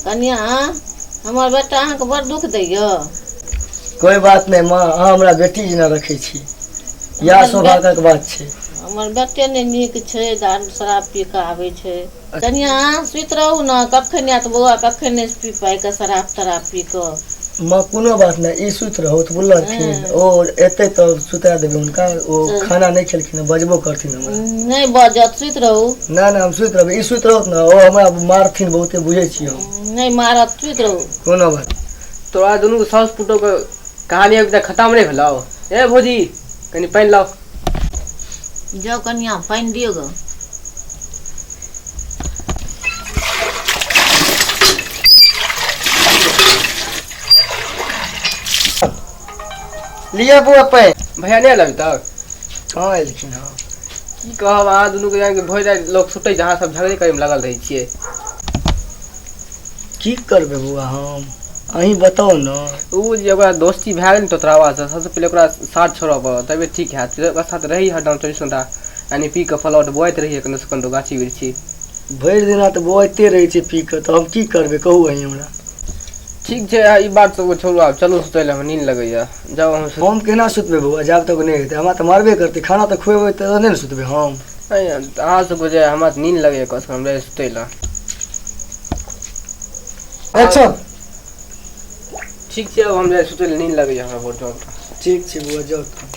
कनिया हमर बेटा अहाँके बड़ दुख दैया। कोई बात नहि माँ, अहाँ हमरा बेटी जेना रखै छी, इएह सौभाग्यक बात छै। हमर बेटे नहि नीक छै, दारू शराब पी कऽ आबै छै। कनिया सुति रहू ने, कखन आयत बौआ, कखन नहि पी पाइ कऽ शराब तराब पी कऽ। माँ कोनो बात नहि, ई सुति रहू तऽ बुझलखिन, ओ एतै तऽ सुता देबै हुनका। ओ खाना नहि खेलखिन, बजबो करथिन हमरा। नहि बजत, सुति रहू। नहि नहि, हम सुति रहबै, ई सुति रहत ने, ओ हमरा मारथिन बहुते, बुझै छी हम। नहि मारत, सुति रहू। कोनो बात। तोरा दुनू साउस पुतोहके कहानी अभी तक खतम नहि भेलौ। ए भौजी, कनि पानि लाउ। जाउ कनिया, पानि दियौ ग। लिअ बौआ पानि। भैया नहि आयल अभी तक? कहाँ एलखिन हँ। की कहब अहाँ दुनूके, जान भरि राति लोक सुतै छै, अहाँ सब झगड़े करैमे लागल रहै छियै। की करबै बौआ हम, अहीं बताउ ने। ओ जे ओकरा दोस्ती भए गेल ने तोतरावासँ, सबसँ पहिले ओकरा साथ छोड़ऽ पड़त तबे ठीक हैत। ओकरा साथ रही हरदम 24 घंटा, यानी पी कऽ फलौट बौआइत रहियै कनो से कनो गाछी बिरछी। भरि दिना तऽ बौआइते रहै छै पी कऽ, तऽ हम की करबै कहू अहीं हमरा। ठीक छै, ई बात सब छोड़ू, आब चलू सुतै लए, हमरा नींद लगैया, जाउ अहूँ। हम केना सुतबै बौआ, जाब तक नहि हेतै? हमरा तऽ मारबे करतै, खाना तऽ खुएबै तऽ नहि ने सुतबै हम। अहाँ सबके जे हमरा तऽ नींद लगैया, कसम हम जाइ सुतै लए। एक्शन। ठीक छै, आब हम जाइ सुतै लए, नींद लगैया हमरा बहुत जोर। ठीक छै बौआ, जाउ तऽ।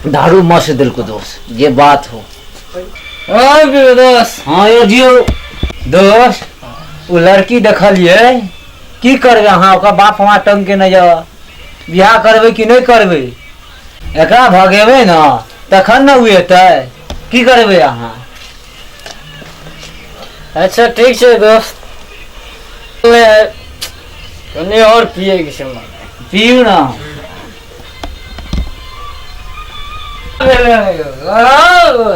दारू मस्त देलको दोस्त, जे बात हो। हाँ दोस्त। हाँ यो जियो दोस्त, ओ लड़की देखलियै, की करबै अहाँ? ओकर बाप हमरा टंग के नहि यऽ, बियाह करबै कि नहि करबै? एकरा भगेबै ने तखन ने ओ एतै, की करबै अहाँ? अच्छा ठीक छै दोस्त, कनि और पिए के छै मन। पियू ना।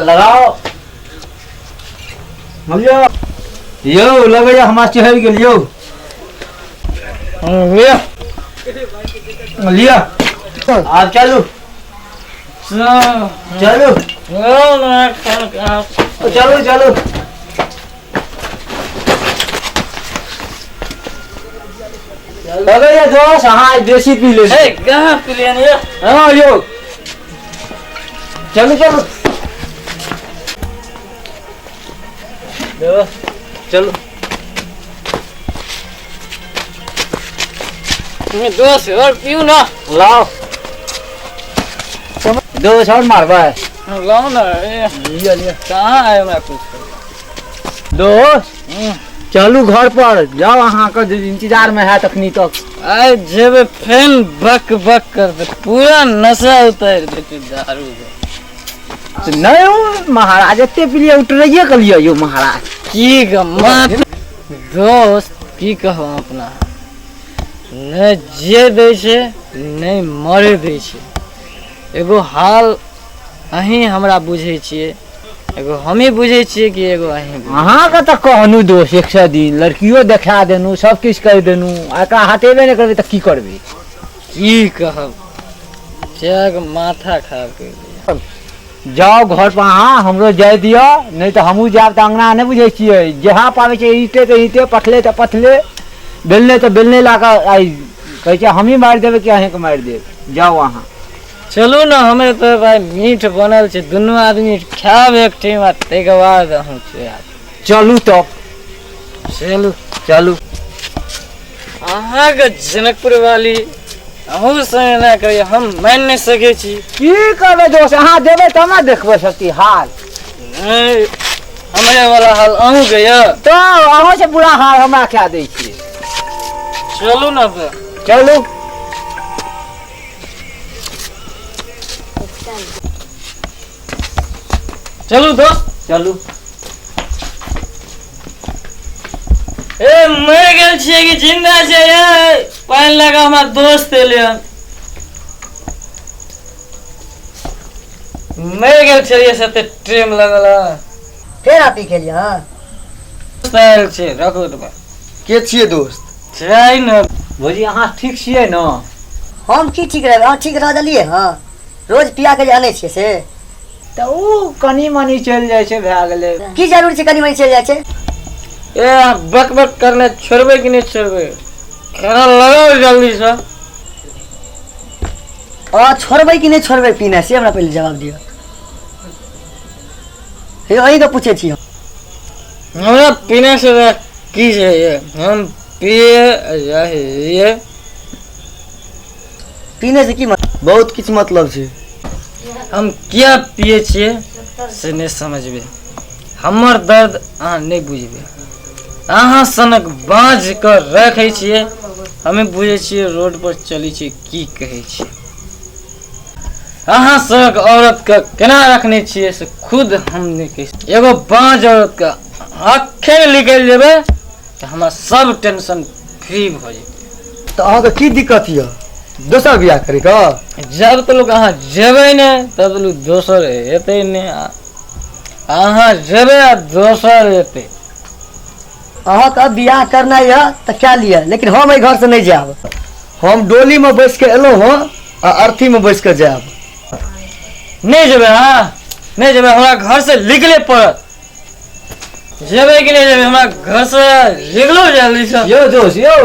लगाओ लियो यौ, लगैया हमरा चढ़ि गेल यौ। लिअ। लिअ, आब चलू चलू चलू चलू। लगैया दोस्त अहाँ आइ बेसी पी ले। कहाँ पी लियै? हँ यौ, चलू चलू चलू। दोस्त और पीऊ ना। लाओ दोस्त, और मारबै। लाओ ना। लिअ लिअ। कहाँ है हमरा कुछ? दोस्त चलू घर पर जाउ, अहाँके इंतजार में है तखनी तक। आइ जेबै फेन बक बक करते, पूरा नशा उतारि देते दारू के। नहीं हो महाराज, एते पीलिए उतरैये के लिए यौ महाराज। की गम्मत दोस्त, की कहब अपना, नहि जे दै छै नहि मरे दै छै। एगो हाल अहीं हमरा बुझै छियै, एगो हमही बुझै छियै कि एगो अहीं बुझै। अहाँके तऽ कहनू दोस्त, 100 दिन लड़कियो देखा देनू, सब किछु करि देनू, आ एकरा हटेबे नहि करबै तऽ की करबै? की कहब, जग माथा खराब करि दैया। जाउ घर पर अहाँ, हमरो जाय दिअ, नहि तऽ हमहूँ जायब तऽ अङ्गना नहि बुझै छियै, जहाँ पाबै छै ईटे तऽ ईटे, पथले तऽ पथले, बेलने तऽ बेलने लए कऽ आइ कहै छै हमही मारि देबै कि अहीँके मारि देब। जाउ अहाँ। चलू ने, हमे तऽ भाइ मीठ बनल छै, दुनू आदमी खायब एक ठाम आ ताहिके बाद अहूँ खायब। चलू तब। चलू। चलू। अहाँके जनकपुर वाली अहूँ संग एना करियै, हम मानि नहि सकै छी। की करबै दोस्त, अहाँ देबै तब ने देखबै शक्ति हाल। नहि, हमरे वाला हाल अहूँके यऽ। तऽ अहूँ से बुरा हाल हमरा कए दै छियै। चलू ने तऽ। चलू। चलू दोस्त। चलू। ए मरि गेल छियै कि जिंदा छियै? ए पानि लगा हमरा दोस्त एलै हन। मरि गेल छलियै से एते टाइम लगल हन। फेर आप पी के लिए? हाँ। दोस्त आयल छै, रखू तऽ। के छियै दोस्त? छै ने। भौजी अहाँ ठीक छियै ने? हम की ठीक रहबै, अहाँ ठीक रह देलियै? हँ, रोज पिया के जे आनै छियै से तऽ ओ कनि मनि चलि जाइ छै, भए गेलै। की जरूरी छै कनि मनि चलि जाइ छै? ए बक बक करने छोड़बै कि नहि छोड़बै? खाना लगाउ जल्दीसँ। अहाँ छोड़बै कि नहि छोड़बै पीना, से हमरा पहिले जवाब दिअ। हे, अहीँके पूछै छी हम। हमरा पीने से की छै, हम पिए रहिए। पीने से की मतलब? बहुत किछु मतलब छै। हम किया पिए छियै से नहि समझबै, हमर दर्द अहाँ नहि बुझबै। अहाँ सनक बाँझ कऽ रखै छियै, हमे बुझै छियै रोड पर चलै छियै की कहै छियै। अहाँ सनक औरतके केना रखने छियै से खुद हम नहि कहै छी। एगो बाँझ औरतके अखन निकलि जेबै तऽ हमरा सब टेंशन फ्री भऽ जेतै। तऽ अहाँके की दिक्कत यऽ दोसर बियाह करैके? जब तक लोक अहाँ जेबै नहि तब तक लोक दोसर हेतै नहि। अहाँ जेबै आ दोसर हेतै। अहाँके बियाह करना यऽ तऽ कए लिअ, लेकिन हम एहि घरसँ नहि जायब। हम डोलीमे बैस कऽ एलहुँ हँ आ अर्थीमे बैस कऽ जायब। नहि जेबै अहाँ, नहि जेबै, हमरा घरसँ निकले पड़त। जेबै कि नहि जेबै? हमरा घरसँ निकलू जल्दीसँ। यौ दोस्त यौ,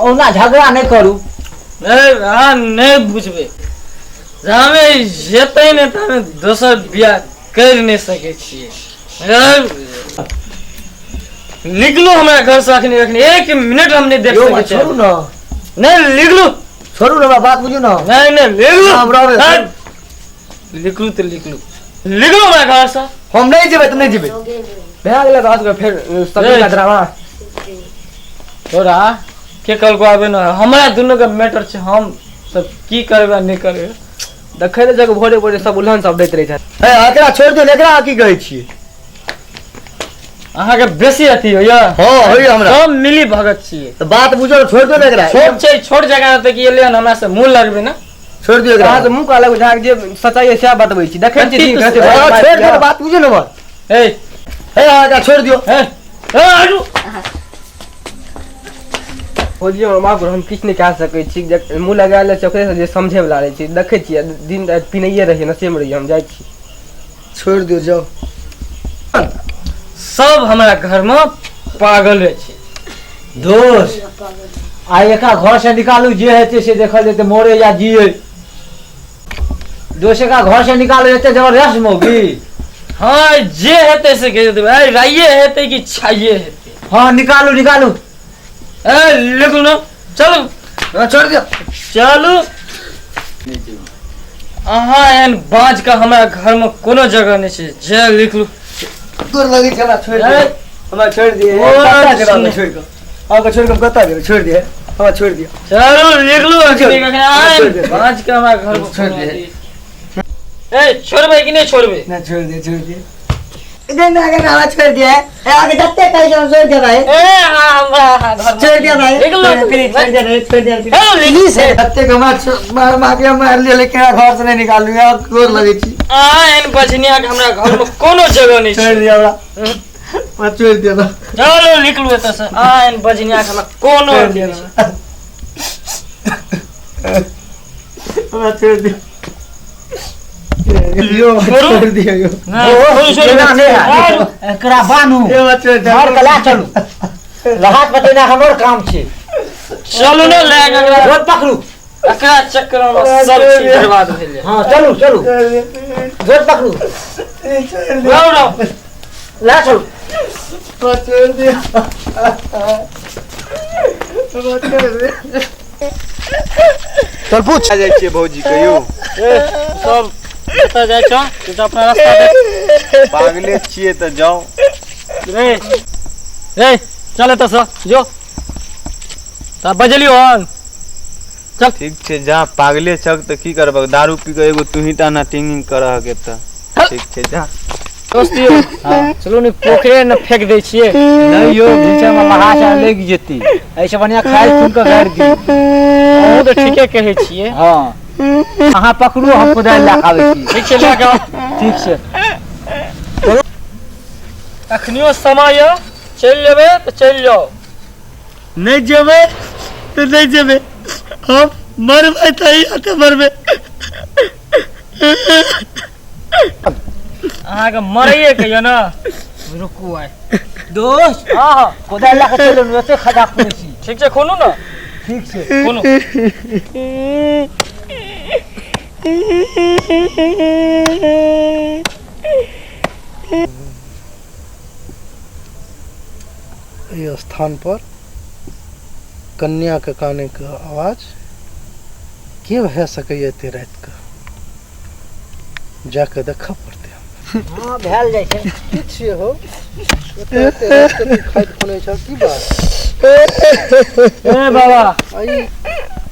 ओना झगड़ा नहि करू। नहि, अहाँ नहि बुझबै, जामे जेतै नहि तामे दोसर बियाह करि नहि सकै छियै। निकलू हमरा घरसँ अखनी, अखनी 1 मिनट हम नहि देख यौ सकै छियै। छोड़ू ने। नहि निकलू। छोड़ू ने, हमरा बात बुझू ने। नहि नहि निकलू। हम रहबै। निकलू तऽ निकलू, निकलू हमरा घरसँ। हम नहि जेबै तऽ नहि जेबै। भए गेलै दस गो फेर सब ड्रामा। तोरा के कहलको आबे न, हमरा दुनू के मैटर छै, हम सब की करबै नहि करबै। देखै लए जगह भोरे भोरे सब उल्हन सब दैत रहै छथि। हे, एकरा छोड़ि दियौ ने, एकरा अहाँ की कहै छियै? अहाँके बेसी अथी होइया? हँ होइया हमरा। सब मिली भगत छियै। तऽ बात बुझो ने, छोड़ि दियौ ने एकरा। छोट छै, छोट जगह तऽ की एलै हन हमरा से मुँह लगबै ने। छोड़ि दियौ एकरा। अहाँ तऽ मुँह काला बुझा जे सच्चाइ है सएह बतबै छी। देखै छी दिन कते हँ, छोड़ि दियौ ने, बात बुझू ने हमर। ए हे, अहाँ एकरा छोड़ि दियौ। हे हे हटू। भौजी हमर माफ करू, हम किछु नहि कए सकै छी। जे मुँह लगा लै छै ओकरे जे समझै वला रहै छै। देखै छियै दिन राति पिनैये रहियै, नशेमे रहियै। हम जाइ छी। छोड़ि दियौ, जाउ। सब हमरा घरमे पागले छै। दोस्त आइ एकरा घर से निकालू, जे हेतै से देखल जेतै, मरे या जिए। दोस्त एकरा घर से निकालू, एते जबरदस्त मौगी। हाँ जे हेतै से कहि देबै, आइ राइए हेतै कि छाइए हेतै। हाँ निकालू निकालू। ए लिखू ने, चलू। छोड़ि दियौ। चलू। अहाँ एहन बाँझ के हमरा घरमे कोनो जगह नहि छै, जे लिखलू। गोर लगै छै, हमरा छोड़ि दियौ। हमरा छोड़ि दियौ। कतऽ जेबै अहाँके छोड़ि कऽ? अहाँके छोड़ि कऽ हम कतऽ जेबै? छोड़ि दियौ, हमरा छोड़ि दियौ। चलू लिखलू। छोड़ि दियौ। बाँझ के हमरा घरमे छोड़ि दियौ। ए छोड़बै कि नहि छोड़बै? नहि, छोड़ि दियौ, छोड़ि दियौ। नहीं नहीं, अगर हमरा छोड़ दिया है आगे जत्ते कहे हम छोड़ दिया भाई। ए हमरा घर छोड़ दिया भाई। निकलो। प्लीज छोड़ दिया, नहीं छोड़ दिया। प्लीज। जत्ते के मार मार के मार लिया, लेकिन घर से नहीं निकालू। आब गोर लगै छी। अहाँ एहन बजनिया के हमरा घरमे कोनो जगह नहि छोड़ि छै। दियौ हमरा, हमरा छोड़ि दियौ ना। चलू निकलू एतऽसँ। अहाँ एहन बजनिया के हमरा कोनो छोड़ि दियौ ना। हमरा छोड़ि दियौ। यौ छोड़ि दियौ यौ। एना नहि हैत, एकरा बान्हू, यौ हमरा छोड़ि दियौ। मार के लए चलू। लहात बतेना हमर काम छै। चलू ने लए कऽ एकरा। रोड पकड़ू। एकरा चक्करमे सब चीज बर्बाद भेल जाय। हाँ चलू चलू, रोड पकड़ू। राउ राउ। लए चलू। हमरा छोड़ि दियौ। हमरा छोड़ि दियौ। चल पूछ जाइ छियै भौजी के यौ। सब जतऽ जाइ छौ तू तऽ अपना रास्ता देख। पागले छियै तऽ जाउ। रे रे चल एतऽसँ जो। तऽ बजलियौ हन। ठीक छै जा, पागले छक तऽ की करबह? दारू पी कऽ एगो तूही टा ना टिंगिंग करहक एतऽ। ठीक छै जा। दोस्त यौ चलू ने पोखरे ने फेंक दै छियै। नहीं यौ, भीतर में लहा से लागि जेतै, एहिसँ बढ़िआँ खाइ सुन कऽ गाड़ि दियौ। अहूँ तऽ ठीके कहै छियै। हाँ अहाँ पकड़ू, हम कोदारि लए कऽ आबै छी। ठीक छै लए कऽ आउ। ठीक छै। अखनियो समय यऽ, चलि जेबै तऽ चलि जाउ। नहि जेबै तऽ नहि जेबै, हम मरबै तऽ एहि हाथे मरबै। अहाँके मरैये के यऽ ने, रुकू आइ। दोस्त, हँ हँ, कोदारि लए कऽ चलि एलहुँ, एते खदा खुनै छी। ठीक छै, खुनू ने। ठीक छै, खुनू। एहि स्थान पर कन्याके कानैके आवाज के भए सकैए एते रातिके? जाके देखऽ पड़तै। हँ, भेल जाइ छै। की छियै हो, एते एते रातिके तू खाइत खुनै छह, की बात? ए बाबा, आ ई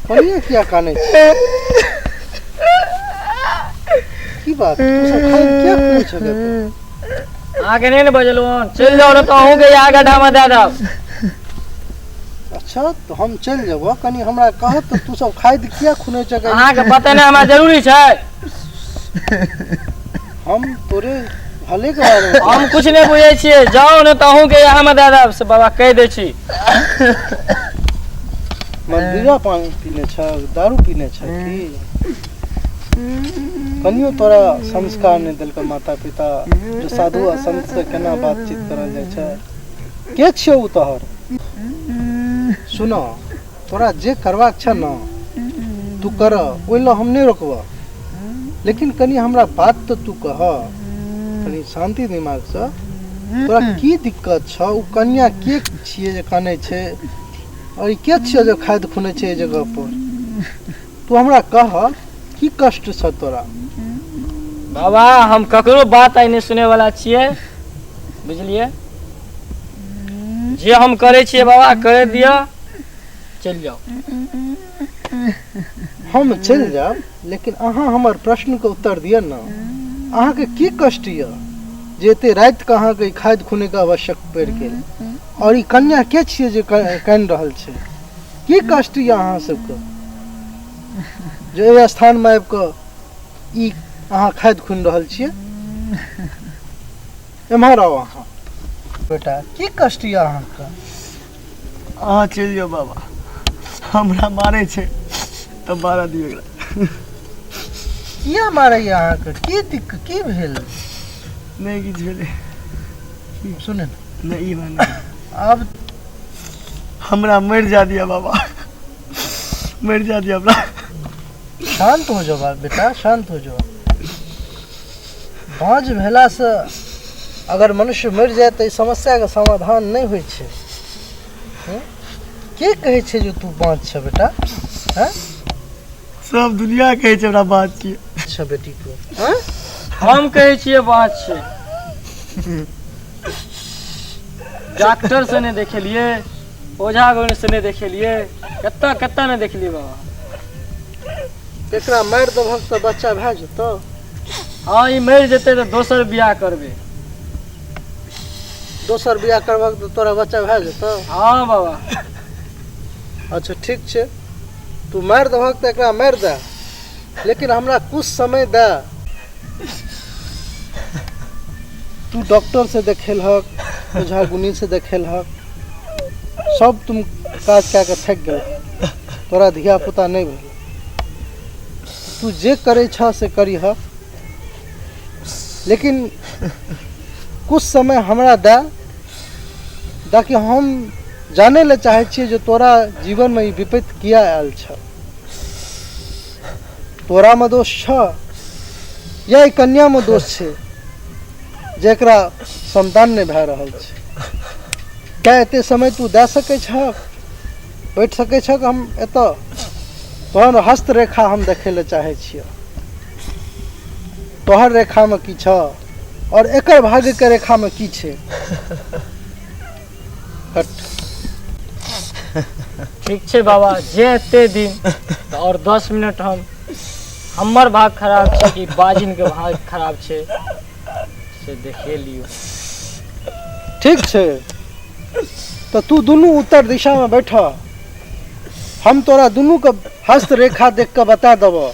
कनिया किया कानै छै? की बात, तू सब खाइत किया खुनै छह? अहाँके नहि ने बजलहुँ हन, चलि जाउ ने तऽ अहूँके इएह गड्ढामे दए देब। अच्छा, तऽ हम चलि जेबऽ, कनि हमरा कह तऽ तू सब खाइत किया खुनै छह? अहाँके बतेनाइ हमरा जरूरी छै? हम तोरे भले के बारे में हम कुछ नहि बुझै छियै, जाउ ने तऽ अहूँके इएहमे दए देब, से बाबा कहि दै छी। मदिरा पानी पीने छ, दारू पीने छ की? कनियो तोरा संस्कार नहि देलकै माता पिता जो साधु आ संत से केना बातचीत करल जाइ छै? के छियौ उ तोहर? सुनो, तोरा जे करबाक छ न तू कर, ओहि लए हम नहि रोकबह, लेकिन कनि हमरा बात तऽ तू कह कनि शान्ति दिमागसँ, तोरा की दिक्कत छ? ओ कनिया के छियै जे कानै छै, और ई के छियै जे खाद खुनै छै एहि जगह पर? तू हमरा कह, की कष्ट छ तोरा? बाबा, हम ककरो बात आइ नहि सुनैवला छियै, बुझलियै? जे हम करै छियै बाबा, करे दिअ, चलि जाउ। हम चलि जायब, लेकिन अहाँ हमर प्रश्नके उत्तर दिअ ने। अहाँके की कष्ट यऽ जे एते रातिके अहाँके ई खाद खुनैके आवश्यक पड़ि गेल? और ई कन्या के छियै जे कानि रहल छै? की कष्ट यऽ अहाँ सबके जे एहि स्थानमे आबि कऽ ई अहाँ खाद खुनि रहल छियै? एम्हर आउ अहाँ बेटा, की कष्ट यऽ अहाँके? अहाँ चलि जाउ बाबा, हमरा मारै छै तऽ मारऽ दियौ एकरा। किया मारैया अहाँके? की दिक्कत की भेल? नहि किछु भेलै। सुने ने। नहि, ई बात नहि। आब हमरा मरि जा दिअ बाबा, मरि जा दिअ हमरा। शांत हो जाओ बेटा, शांत हो जाओ। बाँझ भेलासँ अगर मनुष्य मरि जाय तऽ ई समस्याके समाधान नहि होइ छै। हूँ? के कहै छै जे तू बाँझ छ बेटा? हैं? सब दुनिया कहै छै हमरा बात छियै। अच्छा बेटी तू? हम कहै छियै बात छै। डॉक्टर से नहि देखेलियै, ओझा गुण से नहि देखेलियै, कतऽ कतऽ नहि देखलियै बाबा। एकरा मारि देबहक तऽ बच्चा भए जेतौ? हँ, ई मरि जेतै तऽ दोसर बियाह करबै। दोसर बियाह करबहक तऽ तोरा बच्चा भए जेतौ? हँ बाबा। अच्छा ठीक छै, तू मारि देबहक तऽ एकरा मारि दे, लेकिन हमरा कुछ समय दे। तू डॉक्टर से देखेलहक, ओझा गुनी से देखेलहक, सब तुम काज कए कऽ थाकि गेल, तोरा धिया पुता नहि भेल। तू जे करै छह से करिह, लेकिन कुछ समय हमरा दे, ताकि हम जानै लए चाहै छियै जे तोरा जीवनमे ई विपत्ति किया आयल छ। तोरामे दोष छ या ई कन्यामे दोष छै जेकरा संतान नहि भए रहल छै? क्या एते समय तू दए सकै छह? बैठ सकै छह? हम एतऽ तोहर हस्तरेखा हम देखै लए चाहै छियह, तोहर रेखामे की छ और एकर भाग्यके रेखामे की छै। हट। ठीक छै बाबा, जे एते दिन तऽ आओर 10 मिनट हम, हमर भाग खराब छै कि बाजिनके भाग खराब छै से देखे लियौ। ठीक छै, तऽ तू दुनू उत्तर दिशामे बैठ, हम तोरा दुनूके हस्तरेखा देख कऽ बता देबह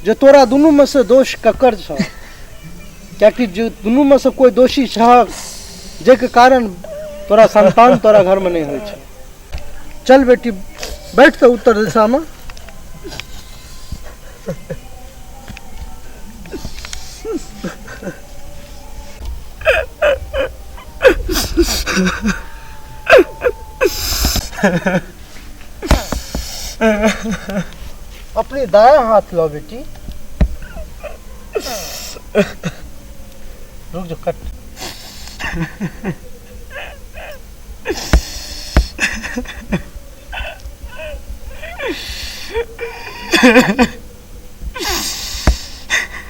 जे तोरा दुनूमे से दोष ककर छह, कियाकि जे दुनूमे से कोइ दोषी छह जाहिके कारण तोरा संतान तोरा घरमे नहि होइ छै। चल बेटी, बैठ तऽ उत्तर दिशामे। अपने दाया हाथ लो बेटी। रुक जो, कट।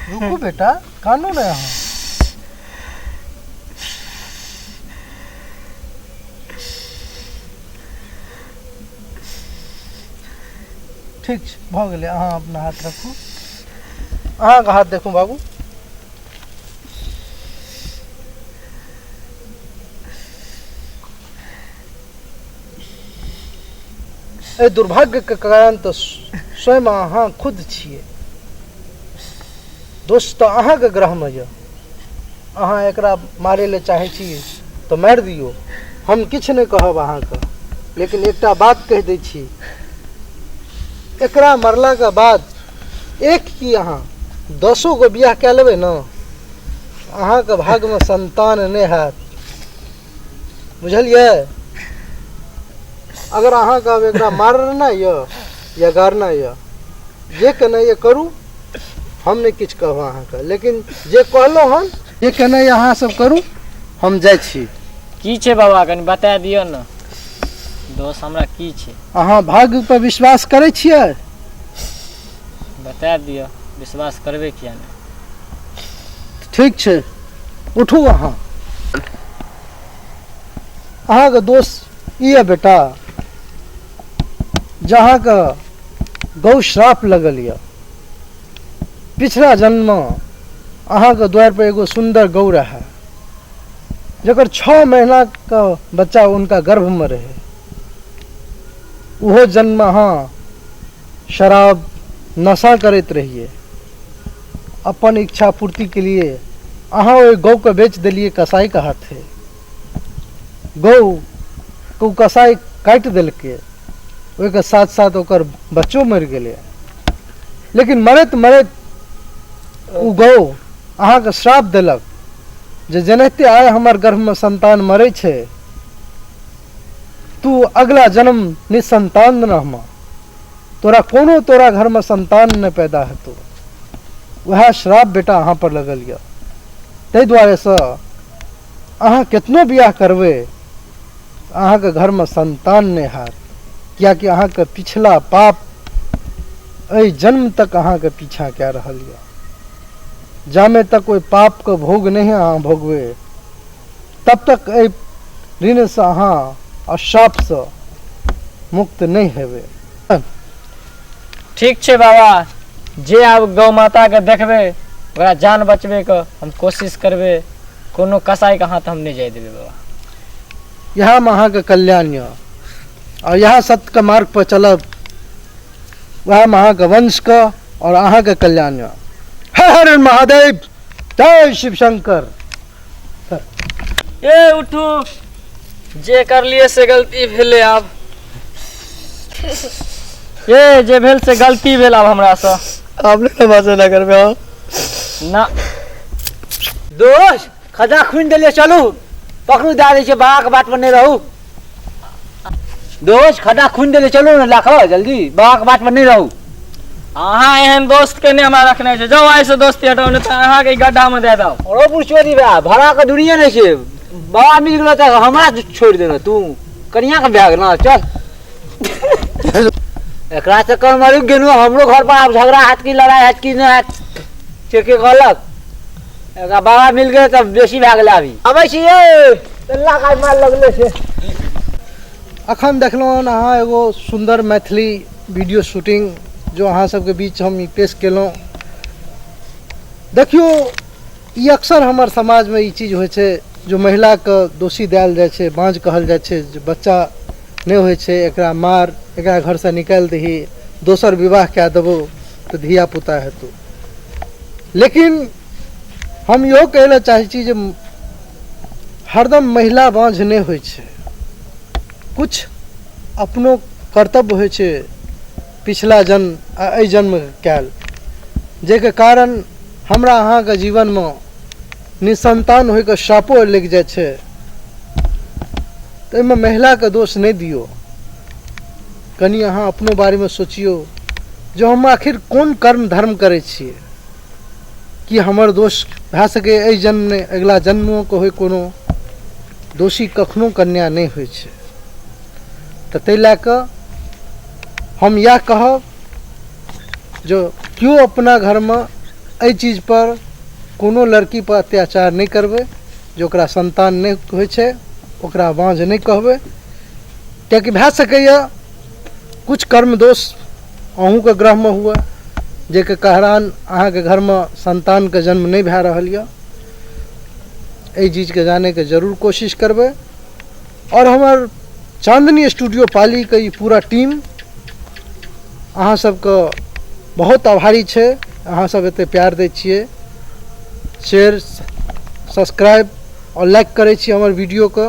रुको बेटा, कानू ना यहाँ। ठीक छै, भऽ गेलै। अहाँ अपना हाथ रखू। अहाँके हाथ देखू बाबू। एहि दुर्भाग्यके कारण तऽ स्वयं अहाँ खुद छियै। दोष तऽ अहाँके ग्रहमे यऽ। अहाँ एकरा मारै लए चाहै छी तऽ मारि दियौ, हम किछु नहि कहब अहाँके। लेकिन एकटा बात कहि दै छी, एकरा मरलाके बाद एक की अहाँ 10 गो बियाह कए लेबै ने, अहाँके भागमे संतान नहि हैत, बुझलियै? अगर अहाँके आब एकरा मारना यऽ या गाड़ना यऽ, जे केनाइ यऽ करू, हम नहि किछु कहब अहाँके। लेकिन जे कहलहुँ हन, जे केनाइ अहाँ सब करू, हम जाइ छी। की छै बाबा, कनि बता दियौ ने, दोष हमरा की छै? अहाँ भाग्य पर विश्वास करै छियै? बता दियौ, विश्वास करबै किया नहि? ठीक छै, उठू अहाँ। अहाँके दोष ई यऽ बेटा, जहाँके गौ श्राप लगल यऽ। पिछला जन्म अहाँके द्वार पर एगो सुन्दर गौ रहै, जकर 6 महीना के बच्चा उनका गर्भ में रहे। ओहो जन्म अहाँ शराब नशा करैत रहिए, अपन इच्छा पूर्ति के लिए अहाँ ओहि गौ के बेच देलिए कसाई के हाथे। गौ के कसाई काटि देलकै, ओहिके साथ साथ ओकर बच्चो मरि गेलै। लेकिन मरैत मरैत ओ गौ अहाँके श्राप देलक जे जेनाहिते आइ हमर गर्भमे संतान मरै छै, तू अगला जन्म निसंतान रहमा, तोरा कोनो तोरा घरमे संतान नहि पैदा हेतौ। वएह श्राप बेटा अहाँ पर लगल यऽ। ताहि दुआरेसँ अहाँ केतनो बियाह करबै, अहाँके घरमे संतान नहि हैत, कियाकि अहाँके पिछला पाप एहि जन्म तक अहाँके पीछा कए रहल यऽ। जामे तक ओहि पापके भोग नहि अहाँ भोगबै, तब तक एहि ऋणसँ अहाँ आ श्रापसँ मुक्त नहि हेबै। ठीक छै बाबा, जे आब गौ माताके देखबै ओकरा जान बचबैके हम कोशिश करबै, कोनो कसाईके हाथ हम नहि जाय देबै बाबा। इएहमे अहाँके कल्याण यऽ, आओर इएह सत्यके मार्ग पर चलब, वएहमे अहाँके वंशके और अहाँके कल्याण यऽ। हर हर महादेव, जय शिव शंकर। ए उठू, जे करलिए से गलती भेलै आब। ए जे भेल से गलती भेल आब हमरासँ। आब नहि बाजऽ ना करबै अहाँ। ना दोस्त, खदा खुनि देलियै, चलू पकड़ू दए दै छियै, बाबाके बाट पर नहि रहू। दोस्त, खड्डा खुनि देलियै, चलू ने लाखो जल्दी, बाबाके बाट पर नहि रहू। अहाँ एहन दोस्त के नहि हमरा रखने छै, जाउ आइ से दोस्ती हटाउ, नहि तऽ अहाँके ई गड्ढा मे दए दब। औरो पुछो दी बा, भाड़ा के दुनिया नहीं छे, बाबा मिल गेलो तऽ हमरा छोड़ि देना, तू कनिया के भए गेल, चल। एकरा चक्कर में रुकि गेलहुँ, हमरो घर पर आब झगड़ा हैत कि लड़ाई हैत कि नहि हैत, से के कहलक। एकरा बाबा मिल गेल तब बेसी भए गेलै। अभी आबै छी ये, लल्ला का मार लगले से। अखन देखलहुँ हन अहाँ एगो सुन्दर मैथिली वीडियो शूटिंग जो अहाँ सबके बीच हम ई पेश केलहुँ। देखियौ, ई अक्सर हमर समाजमे ई चीज होइ छै जो महिलाके दोषी देल जाइ छै, बाँझ कहल जाइ छै, जे बच्चा नहि होइ छै एकरा मार, एकरा घरसँ निकालि दही, दोसर विवाह कए देबौ तऽ धियापुता हेतौ। लेकिन हम इहो कहै लए चाहै छी जे हरदम महिला बाँझ नहि होइ छै, कुछ अपनो कर्तव्य होइ छै पिछला जन्म आ एहि जन्मके कयल, जाहिके कारण हमरा अहाँके जीवनमे निसन्तान होइके शापो लागि जाइ छै। तऽ एहिमे महिलाके दोष नहि दियौ, कनि अहाँ अपनो बारेमे सोचियौ जे हम आखिर कोन कर्म धर्म करै छियै, कि हमर दोष भए सकैए एहि जन्म नहि अगिला जन्मोके होइ। कोनो दोषी कखनो कन्या नहि होइ छै। तऽ ताहि लए कऽ हम इएह कहब जे केओ अपना घरमे एहि चीजपर कोनो लड़कीपर अत्याचार नहि करबै जे ओकरा सन्तान नहि होइ छै, ओकरा बाँझ नहि कहबै, कियाकि भए सकैए कुछ कर्म दोष अहूँके ग्रहमे हुए जाहिके कारण अहाँके घरमे सन्तानके जन्म नहि भए रहल यऽ। एहि चीजके जानैके जरूर कोशिश करबै। आओर हमर चांदनी स्टूडियो पालीके ई पूरा टीम अहाँ सबके बहुत आभारी छै। अहाँ सब एते प्यार दै छियै, शेयर सब्सक्राइब आओर लाइक करै छी हमर वीडियोके।